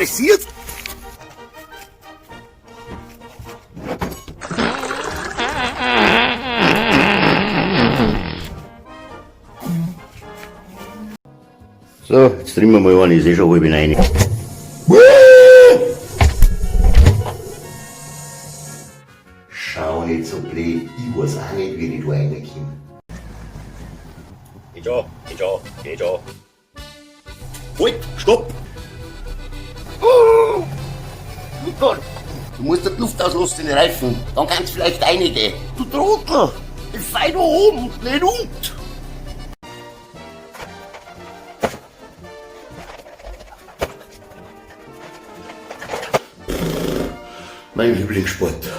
Pressiert? So, jetzt trinken wir mal einen, ist eh schon 8:30. Schau nicht so blöd, ich weiß auch nicht, wie ich da reinkomme. Geht schon, geht schon, geht schon. Halt, stopp! Oh, Gott, du musst die Luft auslassen in den Reifen, dann kannst vielleicht reingehen. Du Trottel, ich fahr da oben, nicht unten. Mein Lieblingssport,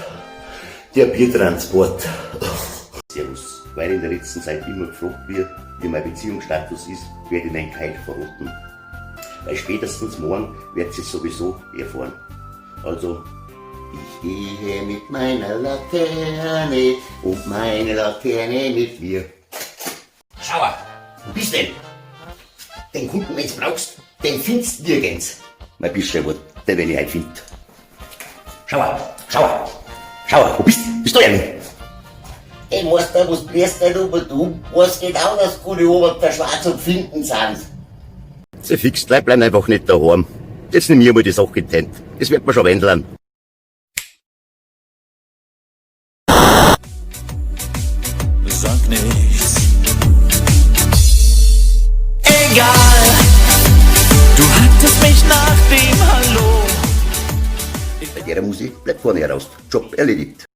der Biertransport. Servus, weil in der letzten Zeit immer gefragt wird, wie mein Beziehungsstatus ist, werde ich meinen Keil verroten. Weil spätestens morgen wird sie es sowieso erfahren. Also, ich gehe mit meiner Laterne und meine Laterne mit mir. Schau, wo bist denn? Den Kunden, wenn's brauchst, den findest nirgends. Mein Bischewort, den wenn ich heute find. Schau, schau, schau, wo bist du? Bist du ja nicht? Ey, weißt du, was bläst denn über du? Weißt genau, dass gute Ober der Schwarz und Finden sind. Sie fix, bleib einfach nicht daheim. Jetzt nimm ich mal die Sache in die Hand. Das wird man schon wändeln. Sag nichts. Egal, du hattest mich nach dem Hallo. Bei der Musik bleibt vorne heraus. Job erledigt.